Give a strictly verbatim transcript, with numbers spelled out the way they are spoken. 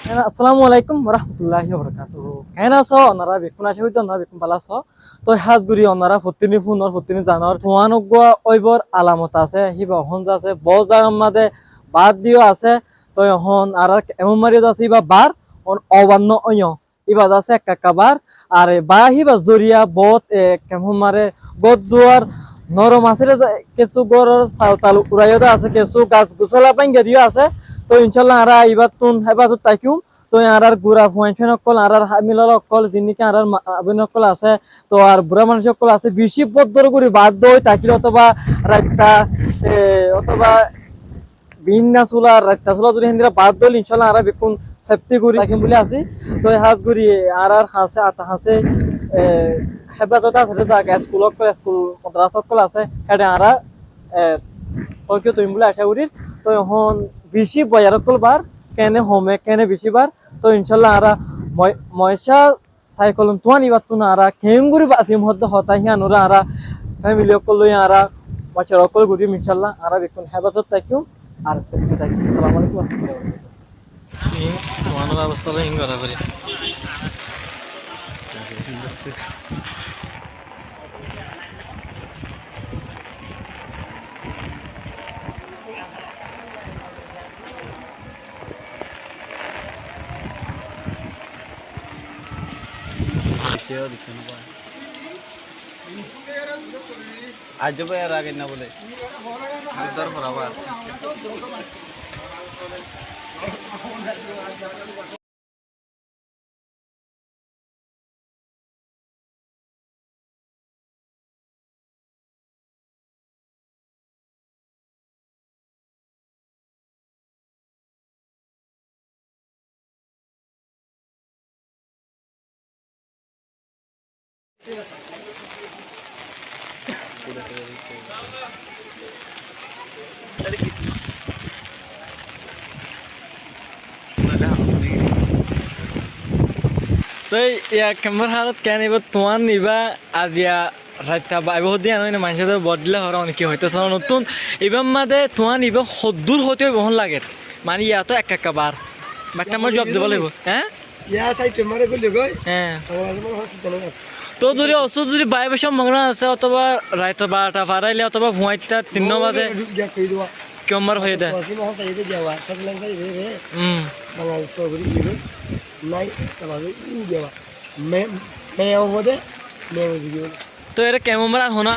Assalamu alaikum warahmatulláhi wabarakátuhu. Keén asó onará bekkún? Acá gorí onará bekkún bála asó. Toi hás gorí onará fottí dini fúnor, fottí dini zanor, tuáñr uggúa óibar alamot asé, híba ehón ze asé, boóut zagar mazé baáz diyó asé. Toi ehón añárar kemfot mazé ze asé, híba baár, on obar no óiyo. Íba zasé ekka ekka bar, ar ba híba zoriya bóut, e, kemfot mazé gór duar norom asé de, kessú góror sal tal uraiyó de asé, kessú gas gusóla báñgi diyó asé. Toi incálla añára íbattún héfazot tákiyum. Toi añárar gura fuain fuain ókkol, añárar hámila ókkol, ziín niki añárar ma boin ókkol asé, toi ar burá manúic ókkol asé, bicí bóddor gorí baáz dói tákile otóba raitta, e, otóba biínna súla, raitta súla zodi héndilla baáz dóile incálla añára bekkún sefti gorí tákiyum buli así. Toi hás gorí añárar hañsé, ata hañsé, e, héfazot asé de zaga, eskul ókkol, eskul modorasa ókkol asé, héçe añára, e, tókiyo toiyum buli acá gorír. Toi ehón bicí boiyar ókkol bar, kene home, kene bicí bar. Toi incálla añára moi-, moicá Saikol tuáñr ibáttun añára keéngorí basiyum hoódde hotá hían, añára fémili ókkol loi añára mocuwara ókkol goijjum, incálla añára bekkún héfazot tákiyum ar sefti tákiyum. Assalamu alaikum warahmatullahi wabarakatuhu. Tuáñr obostá loi ín gorá foribó. Aijjó bái, ar agen na bóle. Buddhor fora abar. Toi ya kemor halot keén ibá tuáñr ibá aziya raitta baibo hoddí ano ine maincé to bodile hora one ki hoito sala nottún ibá made tuáñr ibá hoddur hoti hoibo hon lager mani ya to ekka ekka bar batta mor juab dibo laibo, há? Iya, saite mare gulli goi. Há. Amar aze mare hospital e ase. To zodi osu zodi baibo sombhabona ase, otoba raito barota faraile, otoba fuañitta tinno baze. Giya koi diba. Ki omar hoye de. Wasim hon sai de giya wa, satlan sai de re. Hmm. Bangladesh sogori giya goi. Nai, ta baze u giya wa. Me, me o hode, me o giya goi. Toi ere kemon mara hona.